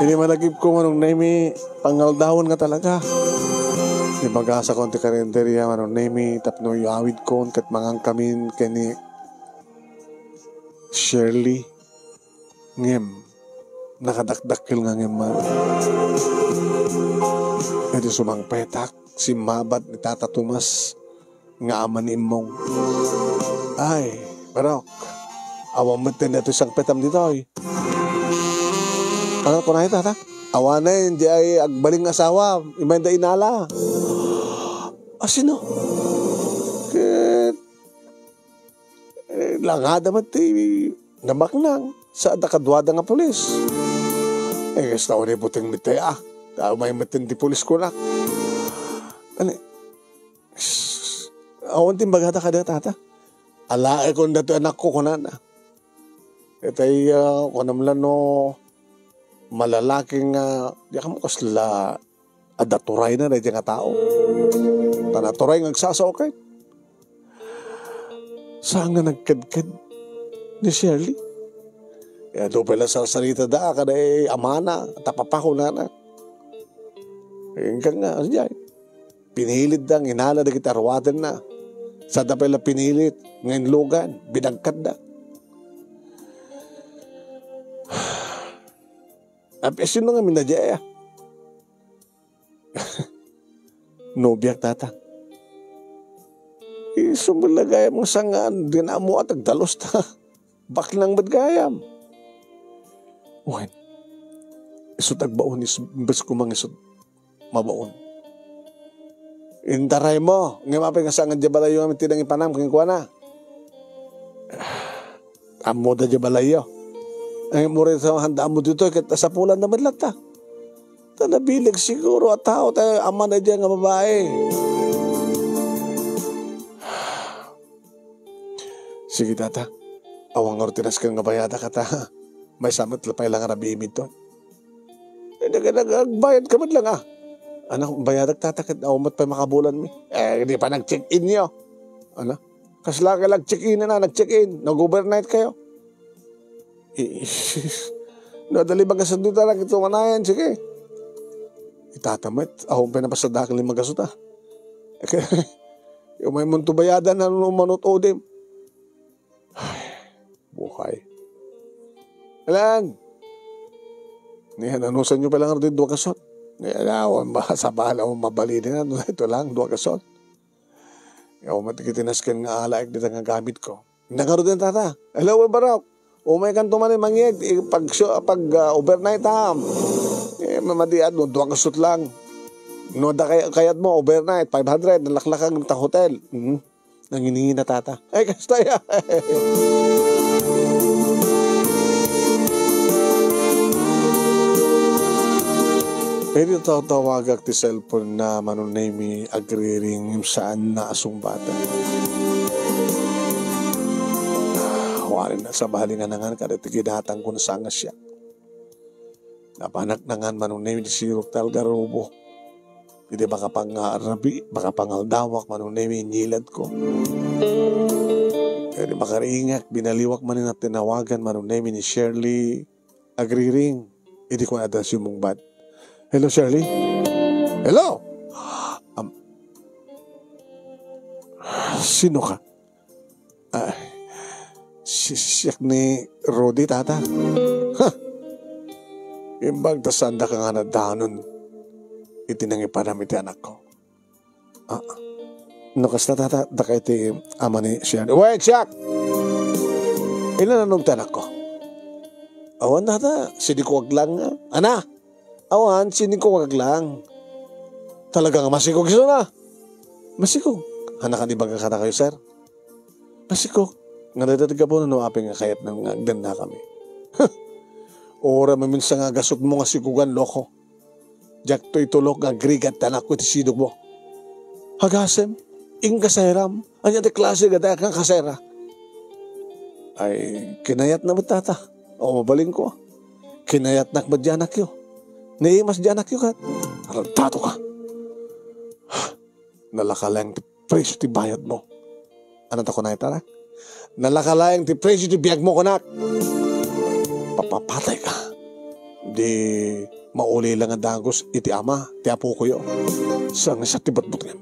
Idi malagipko, Manong Nemi, pangaldawen nga talaga. Ibagasakon ti karinderya, Manong Nemi, tapno iyawidkon ket mangankamin ken ni Shirley. Ngem, nakadakdakkel nga ngem man. Idi sumangpetak, simmabat ni Tata Tomas nga ama ni Immong. Ay, Barok, awan met ti daytoy sangpetam ditoy. Ano, kunay, tata? Awanen, di ay agbaling asawa, imayda inala. Asino? Ket, eh, langada met ti nabaknang, sa adda kaduada nga pulis. Eh, kasta uni buting met ti, ah. Tao may met ti pulis kunak. Ani, Awan ti imbagada kada tata. Alaekon datoy anakko, kunana. Itay, ah, kunam la no, malalaki nga, di ka mo kasla, adda turayna daydi nga tao. Ta naturay nga agsasao ket. Saan nga nagkedked ni Shirley? Kaya adu pay la sarsarita da, kada amana, tapapa, kunana. Ingka nga, sadiay. Pinilit da nga inala dagiti aruatenna. Sada pay la pinilit nga inlugan, binagkatda. Apay, sino nga minadya? Nobiak, tata. Isu met la gayam nga sangaan, di na ammo at agdalus ta. Baknang met gayam. Wen, isut' agbaon, is-, imbes ko mangisut' mabaon. Intaray mo, ngem apay nga saan nga diay balayyo nga ti nangipanam kenkuana? Ammo da diay balayyo. Ay, muri sa handa ammo ditoy, ket asapulan na met latta. Ta nabileg siguro a tao, ta ama na diay nga babae. Sige, tata. Awan ngarud ti nasken nga bayadak, tata. Maysa met la pay la nga rabiimi ditoy. Eh, nag-, nag-, nagbayad ka met lang, ah. Anak, bayadak, tata, ket awan met pay makabulanmi. Eh, di pa nag-check-in yo. Ano? Kasla ka nag-check-in na, nag-check-in. Nag-overnight kayo. Eh, nadali bagasat dito, anak, ito manayan, sige. Itata met, awan pay napasadaak lima gasut, ah. Umay mo to bayadan, ano, manut-, udim. Ay, buhay. Alan! Ni, nanusanyo pa lang dua gasot. Ni, awan ba, sabala mo mabalin na, no, ito lang, dua gasot. Yaw, matikitinas ken nga alaek dita nga gamitko. Nagaro din, tata. Hello, Barok. Umay kan tumanin mangyeg, eh, pag, pag, ah, overnight, ha? Eh, mamadiat mo, dua gasot lang. No, da kay-, kayat mo, overnight, five hundred, nalaklakag ta hotel. Mhm. Nangingina, tata. Ay, kasta ya. Idi tawtawagak ti cellphone na, Manong Nemi, agriring, saan na a sungbatan. Wari na sabali nga nangan kada ti kinatang ko na sanga siya. Napanak nangan, Manong Nemi, ti sirok ti algarobo. Idi makapangarabi, makapangaldawak, Manong Nemi, inyilad ko. Idi makaringak, binaliwak manen a tinawagan, Manong Nemi, ni Shirley. Agriring. Idi kuan adda simmungbat. Hello, Shirley? Hello? Am, sino ka? Ah, si-, siak ni Rudy, tata. Ha! Imbag ta saan daka nga nadanon iti nangipadam iti anakko. Ah, no kasta, tata, daka iti ama ni Shirley. Wait, siak! Ilan a nagtanak ko? Awan, tata, sinikuag lang nga. Ana? Awan, sinikuag lang. Talaga nga masikog isu na. Masikog. Anak, di baga ka na kayo, sir? Masikog. Nga dayta ti gapu no apay nga kayat na nga agdanna kami. Ura maminsan nga gasut mo nga sikugan, loko. Diak to itulok nga agrigat ti anakko iti sidog mo. Agasem, inka sayaram, ania ti klase nga dayak nga kasayra? Ay, kinayat na met, tata. O, mabalin ko. Kinayat nak met di anakyo. Naimas di anakyo kat. Tarantado ka. Nalakalang ti presyo ti bayad mo. Ano ta kunay, tara? Nalakalang ti presyo ti biag mo, kunak. Papapatay ka. Di mauli lang nga dagus iti ama, ti apo ko yo. Sangisa ti batbutngem.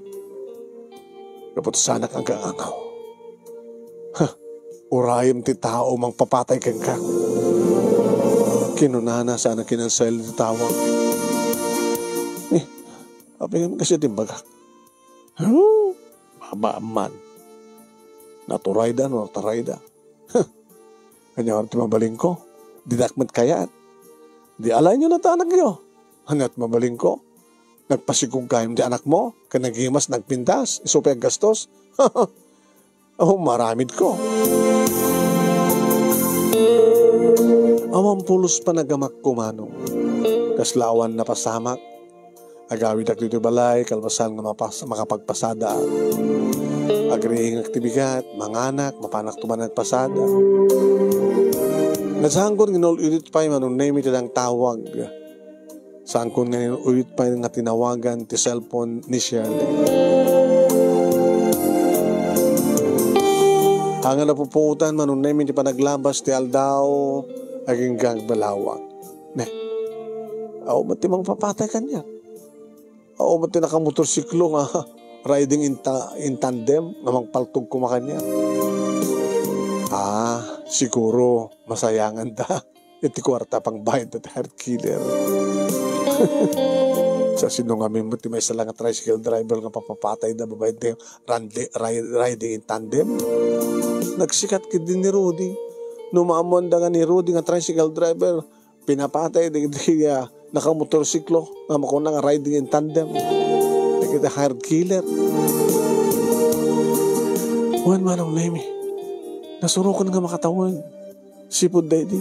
Kapot sanak ang kangangaw. Ha, urayem ti tao mangpapatay kenka. Kinunana sana kinansayal ti tawag. Eh, apay ngem kasi ti bagak. Huh? Baba man. Naturayda, no, naturayda. Huh. Kanya ti mabalin ko. Dinak met kayat. Di alayyo na ta anakyo. Ania ti mabalin ko? Nagpasikog kayam ti anak mo? Ken nagimas, nagpintas, isu pay aggastos. Oh, maramid ko. Awan pulos panagamak ko, Manong. Kasla awan napasamak. Agawidak ditoy balay, kalpasan nga mapas-, makapagpasada. Agriingak ti bigat, manganak, mapanak tuman nagpasada. Nasaangkon nga inul-ulit pay, Manong Nemi, ti nangtawag. Saankon nga inul-ulit pay nga tinawagan ti cellphone ni Shirley. Ania napupuotan, Manong Nemi, ti panaglabas ti aldaw, agingga agbalawak. Ne, awan met ti mangpapatay kaniak. Awan met ti nakamotorsiklo nga riding in ta-, in tandem nga mangpaltog koma kaniak. Ah, siguro masayanganda iti kuarta pangbayad ti hired killer. Sa sino ngamin met ti maysa la nga tricycle driver nga papapatayda babaen ti rande-, ri-, riding in tandem? Nagsikat ketdi ni Rudy. No maammoanda nga ni Rudy nga tricycle driver, pinapatay dagiti, ah, nakamotorsiklo nga makuna nga riding in tandem. Dagiti hired killer. Wen, Manong Nemi, nasuroken nga makatawen. Sipud daydi.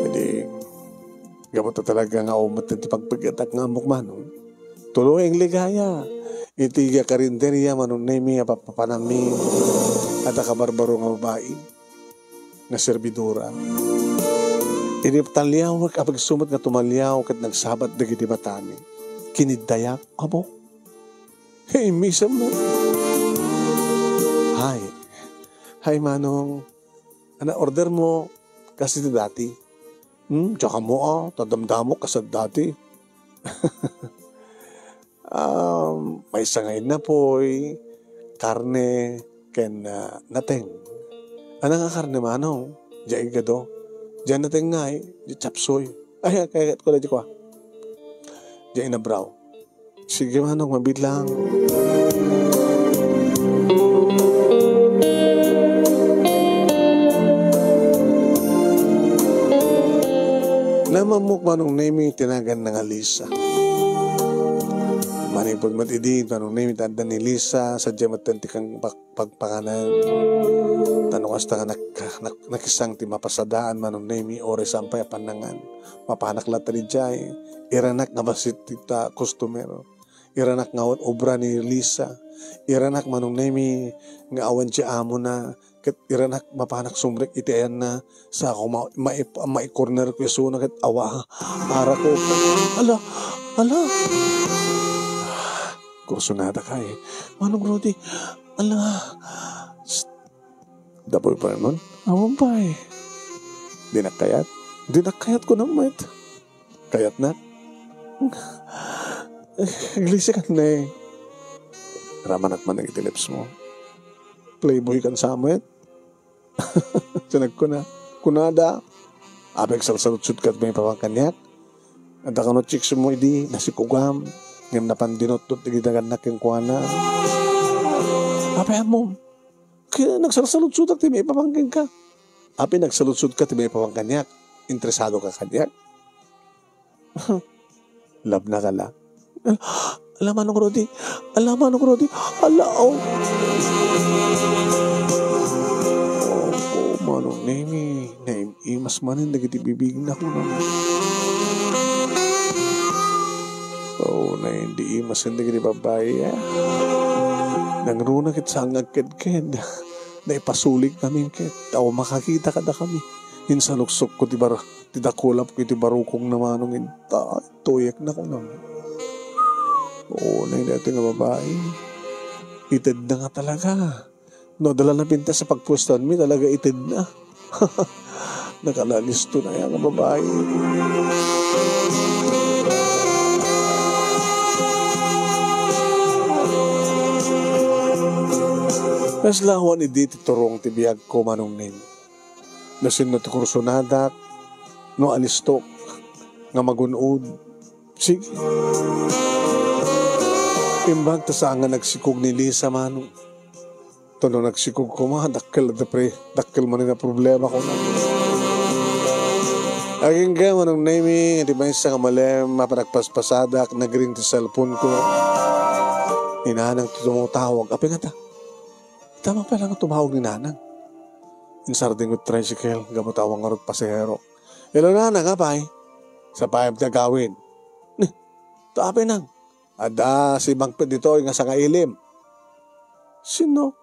Idi, gapu ta talaga nga umet ti pagpiggetak nga ammok, Manong. Tuloy ang ligaya. Iti karinderya, Manong Nemi, a papapanami, adda kabarbaro nga babai nga servidora. Idi taliawek, apagsumet nga tumaliaw ket nagsabat dagiti matami. Kiniddayak, amo. Hey, misem na. Hi. Hi, Manong. Ana, order mo kasi ti dati. Hmm, tsaka mo, ah, tadamdamok kasad dati. Um, maysa nga innapoy, karne, ken, ah, nateng. Ana nga karne, Manong? Diay igado. Diay natengngay, diay chapsuy. Ay, kayatko daytoy kua. Diay inabraw. Sige, manong, mabiit lang. Namammok, Manong Nemi, ti naganna nga Lisa. Manipud met idi, Manong Nemi, ti adda ni Lisa, sadiay met ti kan-, pagpakanen. Ta no kasta nga nak-, nak-, nakisang ti mapasadaan, Manong Nemi, uray saan pay a pannangan. Mapanak latta idiay. Iranak nga bassit ti ta-, customer. Iranak nga obra ni Lisa. Iranak, Manong Nemi, nga awan ti amona. Ket iranak mapanak sumrek iti ayanna. Sa ako ma-, ma-, maikornerko isuna ket awa. Arako. Ala! Ala! Kursonadak ay. Manong Rudy. Ala! Psst. Dapoy pa ron? Awan pay. Dinak kayat? Dinak kayat ko na met. Kayatnak? Aglisi kan ne. Ramanak man dagiti lips mo. Playboy kan sa met. Sa nagkuna. Kunada. Apay agsalsaludsodak ti maipapan kaniak? Adda kano chicks mo idi, nasikugam. Ngem napan dinutdot dagiti nagannak kenkuana. Apay ammom? Kaya nagsalsaludsodak ti maipapan kenka. Apay nagsaludsodka ti maipapan kaniak? Interesado ka kaniak? Labna ka la. Ala, Manong Rudy. Ala, Manong Rudy. Ala, oh. Oh, oh, Manong Nemi. Naim-imas manen dagiti bibigna, kunam. Oh, naim-imasen dagiti babbai, ah. Nangruna ket saan nga agkedked. Naipasulik kami ket. Awan makakita kadakami. Insaluksokko ti bar-, ti dakulapko iti barukongna, Manong, inta, tuyekna, kunam. Oo, nay daytoy nga babai. Itedna nga talaga. No, adda la napintas a pagpuestaanmi, talaga itedna. Nakalalisto na yan nga babai. Kasla awan idi ti turong ti biagko, Manong Ning. No sinno ti kursonadak, no alistok nga magun-od, sige. Imbag ta saan nga nagsikog ni Lisa, Manong. Ta no nagsikog koma, dakkel a depre-, dakkel manen a problema ko. Agingga, Manong Nemi, iti maysa nga malem, a panagpaspasadak, nagring ti cellphone ko. Ni Nanang ti tumawag. Apay ngata? Tama pay la nga tumawag ni Nanang. Insardeng ko ti tricycle, gapu ta awan ngarud pasahero. Hello, Nanang, apay? Sa five ti agawid. Ni, ta apay, Nang? Adda si Bangpet ditoy nga sangailim. Sino?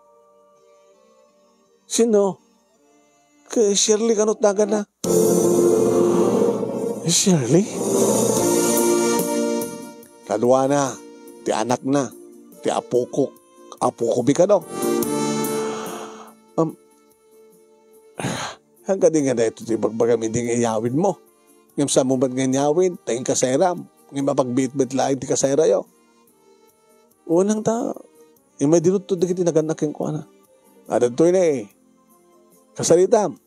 Sino? Kay Shirley kano ti naganna? Shirley? Kaduana, ti anakna, ti apokok. Apokok bi kano? Um, Saan kadi nga daytoy ti ibagbagam idi nga inyawidmo? Ngem saanmo met nga inyawid, ta inkasayram, ngem apagbitbit laeng ti kasayrayo. Unang ta, immay dinutto dagiti nagannak kenkuana. Adda ditoy ne, kasaritam.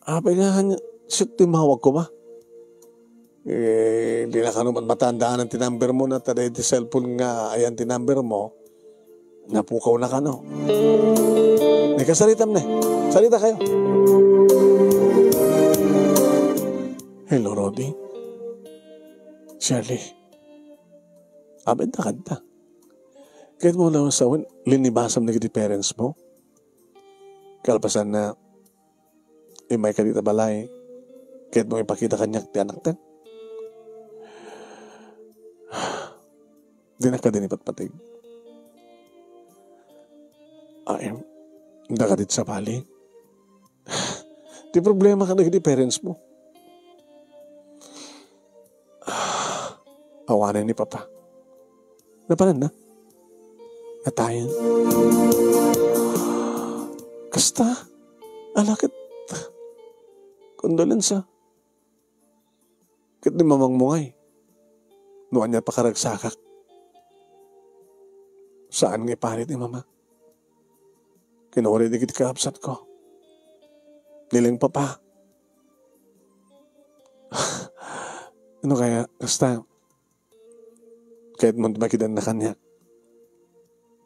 Apay nga, siak ti mawag koma. Eh, di na kano matandaan ti number mo na, ta daydi cellphone nga ayan ti number mo, napukaw na kano. Ni kasaritam ne. Sarita kayo. Hello, Rudy. Shirley. Abet na kanta. Kahit mo lang sa awan, linibasam na kiti parents mo. Kalpasan na, Immay ka dita balay, ket mo ipakita kaniak ti anakten. Dinak kadi ipatpateg. Ay, daka dit sabali. Ti problema kadagiti parents mo. Awanen ni Papa. Napanan na? Atayen. Kasta? Ala ket kondolensia. Ket ni mamangmo ngay? No ania pakaragsakak? Saan nga iparit ni Mama? Kinuna dagiti kakabsatko. Nileng Papa. No kaya, kasta, kayatmo ti makidanna kaniak.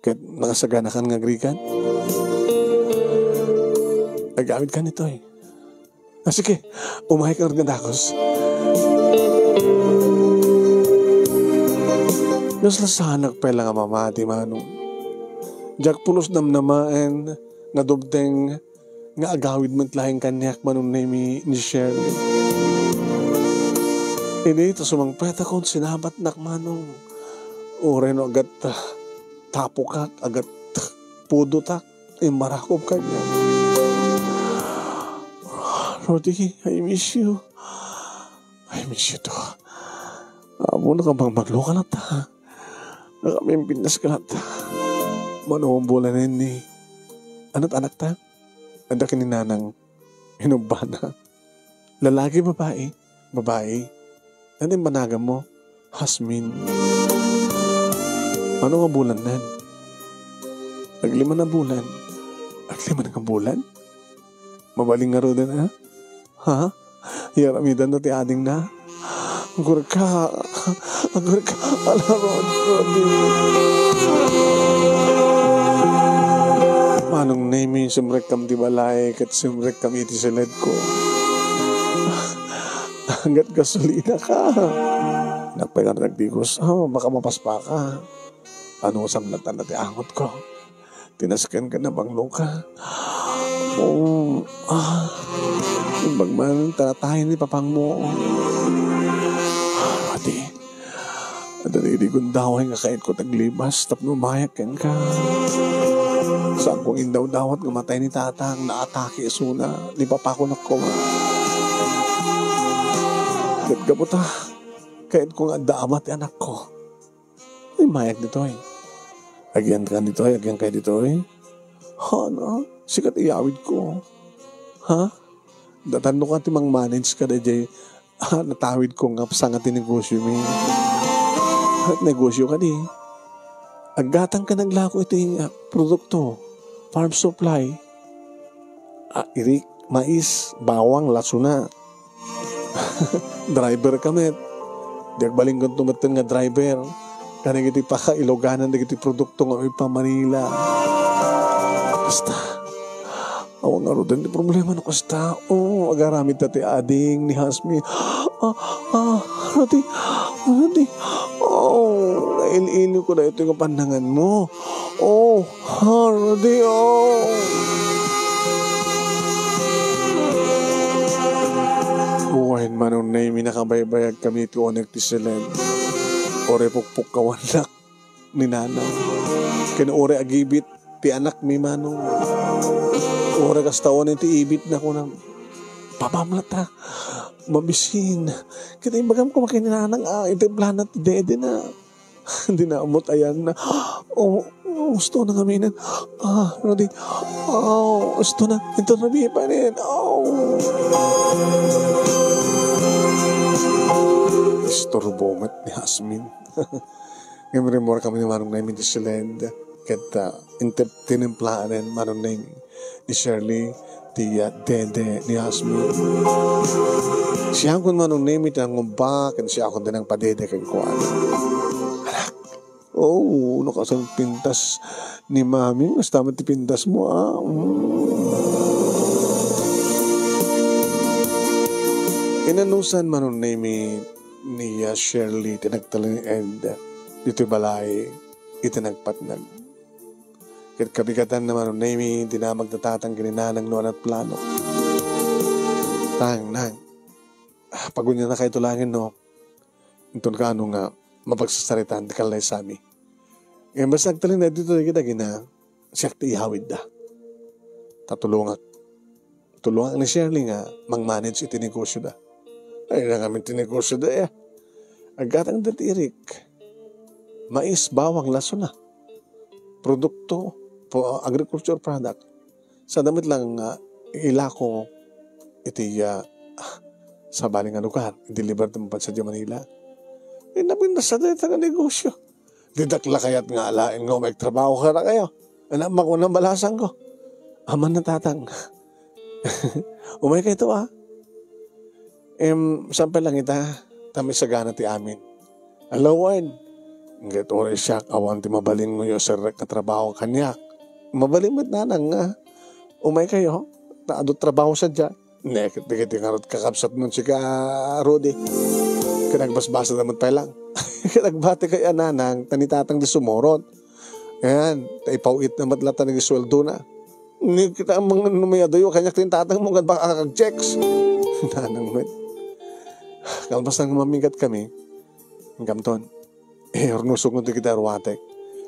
Ket nakasaganakan nga agrigat? Agawidkan ditoy. Ah, sige, umayka nga dagus. Naslasanak pay la nga mamati, Manong. Diak pulos namnamaen nga dumteng nga agawid met laeng kaniak, Manong Nemi, ni Shirley. Idi ta sumangpetakon, sinabatnak, Manong. Uray no agat, ah, tapokak, agat pudotak, immarakop kaniak. Rudy, I miss you. I miss you too. Apo, nakabangbanglok ka latta. Nakamimpintas ka latta. Mano nga bulan ni? Ano't anakta? Adda ken ni Nanang. Inubbana. Lalaki, babae? Babae. Ano yung managan mo? Hasmin. Ano nga bulan nan? Aglima na bulan. Aglima na nga bulan? Mabalin nga ruden, ha? Ha? Yaramidan na ti ading na? Agurka. Agurka. Ala, Rod, Rodi. Manong Nemi, simrek kam ti balay, ket simrek kam iti siledko. Aggat gasolina ka. Nagpaganag digos. Oh, baka mapaspaka. Ano, samnatan na ti angotko. Tinasken ken nabanglo ka. Oo. Ah. Imbag man, taratayen ni papangmo. Pati, adda idi gundaway nga kayatko taglibas tapno umayak kenka. Saan kong indawdawat nga matay ni tatang, naatake isuna, ni papako nakko nga. Ket gapu ta, kayatko nga adda ama ti anakko. Ay, mayag ditoy. Agyankan ditoy, agyankay ditoy. Hana, sikat iyawid ko. Ha? Datan no ka ti mang-manage ka dayjay, ah, natawid ko nga sanga ti negosyo mi. At negosyo ka di. Aggatang ka naglako iti, ah, produkto. Farm supply. Ah, irik, mais, bawang, lasuna. Driver ka met. Di agbalin kano metten nga driver. Kadagiti pakailoganan dagiti produkto nga umipa Manila. Basta, awan nga ruden ti problema no kasta. Oh, agaramid ta ti ading ni Hasmi. Ah, ah, Rudy, Rudy. Oh, nail-ilo ko daytoy nga pannangan mo. Oh, Hardy, oh! Wen, Manong Nemi, nakabaybayag kami ti unek ti siled. Uray pukpukkawannak ni Nanang. Ken uray agibit ti anakmi, Manong. Uray kasta unen ti ibitna, kunam. Papamlata. Mabisin. Ket imbagam koma ken ni Nanang, ah, itemplana ti dedena. Di na amot ayanna. Oh, oh, gusto na ngamin. Ah, ano di? Oh, gusto na. Ito na biya pa rin. Oh. Istorbo met ni Hasmin. Ngem rimmuar kami ni Manong Nemi ti siled. Ket, ah, intep-, tinimplaen Manong Nemi ni Shirley ti, ah, dede ni Hasmi. Siakon Manong Nemi ti nangumba, ken siakon ti nangpadede kenkuana. Anak, oh, no kasano pintas ni Mami, kasta met ti pintas mo, ah. Mm. Inanusan Manong Nemi ni, ah, Shirley ti nagtalinaed ditoy balay iti nagpatnag. Ket kabigatan na Manong Nemi, dinamag ti tatang ken ni Nanang no ania't plano. Tang, Nang, ah, pagunyanakayto laengen no inton kaano nga mapagsasaritaan ti kallaysami. Ngem basta agtalinaed ditoy kadagina, siak ti iyawidda. Ta tulongak. Tulongak ni Shirley nga mang-manage iti negosyoda. Ay, na ngamin ti negosyoda, eh. Aggatangda ti irik. Mais, bawang, lasuna. Produkto, po-, agriculture product. Sada met lang nga ilako iti, ah, sabali nga lugar, i-deliver ti mapan sadiay Manila. Eh, napintas dayta nga negosyo. Didak la kayat nga alaen nga umay trabaho kadakayo. Anak, makunan balasangko. Amanna, tatang. Umaykayto, ah. Em, saan pay lang ita? ta maisagana ti amin. Alawen, ket uray siak, awan ti mabalinyo serrek nga trabaho kaniak. Mabalin met nanang nga umaykayo, ta adu trabaho sadiay. Ne, ket dagiti ngarud kakabsatmon sika, Rudy. Ket nagbasbasada met pay lang. Ket nagbatikay a nanang, ta ni tatang di sumurot. Ayan, ta ipaw-itna met latta nagisueldona. Ni kita mang no may adayo, kaniak ti tatangmo, ket baka kag checks. Nanang met. Kalpasan nga mamigat kami, gamton. Eh, urnosok nga dagiti aruatek.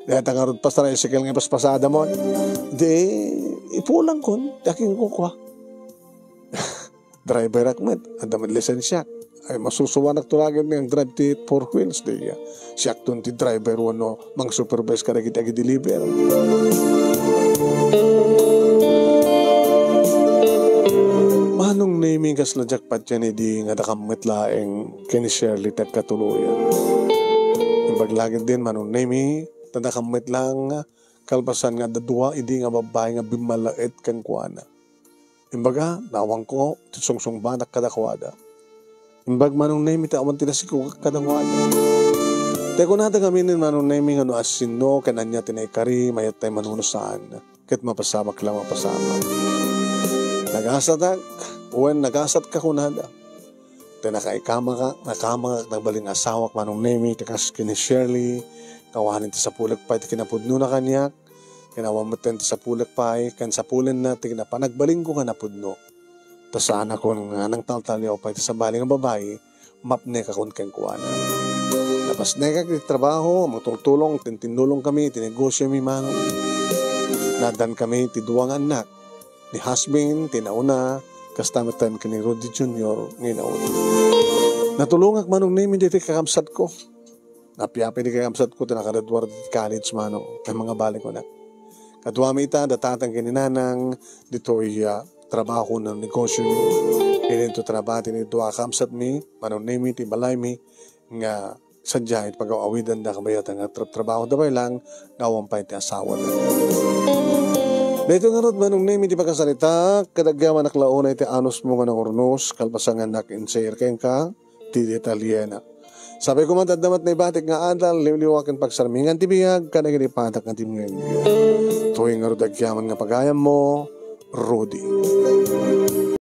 Dayta ngarud, pas tricycle nga ipaspasadamon. Di, ipulangkon, ti akinkukua. Driverak met, adda met lisensiak. Ay, masusuanak to lagi nga drive ti four wheels, di, ah, siakton ti driver wenno mang-supervise kadagiti agi-deliver. Manong Nemi, kasla diak patien idi nga dakam met laeng ken ni Shirley ti agkatuloyan. Imbag la ketdin, Manong Nemi, ta dakam met laeng kalpasan nga adda dua idi nga babbai nga bimmalaet kenkuana. Imbaga, naawangko ti sungsungbatak kadakuada. Imbag Manong Nemi ti awan ti nasikogak kadakuada. Ti kunada ngamin ni Manong Nemi nga no asino ken ania ti naikari, mayat tay manunusaan. Ket mapasamak la mapasamak. Nagasatak, wen nagasatka kunada. Ti nakaikamaka, nakamaka, nagbalin asawak Manong Nemi, ti kas ken ni Shirley, kawanen ti sapulek pay ti kinapudnona kaniak, ken awan metten ti sapulek pay, ken sapulenna ti kinapanagbalinko nga napudno. Ta saanakon nga nangtaltaliaw pay ti sabali nga babai, mapnekakon kenkuana. Napasnekak iti trabaho, mangtultulong, tintinnulongkami iti negosiomi, Manong. Naaddankami ti dua nga annak, ni Hasbin ti nauna, kasta metten ken ni Rudy Junior nga inauna. Natulongak Manong Nemi ditoy kakabsatko. Napiapay di kakabsatko ti nakagraduar iti college, Manong, ken mangabali kunak. Kaduami ita, da tatang ken ni nanang, ditoy, ah, trabaho no negosio. Idinto trabati ni dua a kabsatmi, Manong Nemi ti balaymi, nga sadiay ti pagaw-awidanda kabayatan nga tra-, trabaho da pay lang nga awan pay ti asawada. Daytoy ngarud, Manong Nemi, ti pakasaritak, kadagyaman ak la unay ti anusmo nga nangurnos, kalpasan nga nak-inshare kenka ti detalyena. Sapay koma ti adda met naibatik nga adal, liwliwa ken pagsarmingan ti biag, kadagiti patak nga dimngeg. Daytoy ngarud agyaman nga pagayammo, Rudy.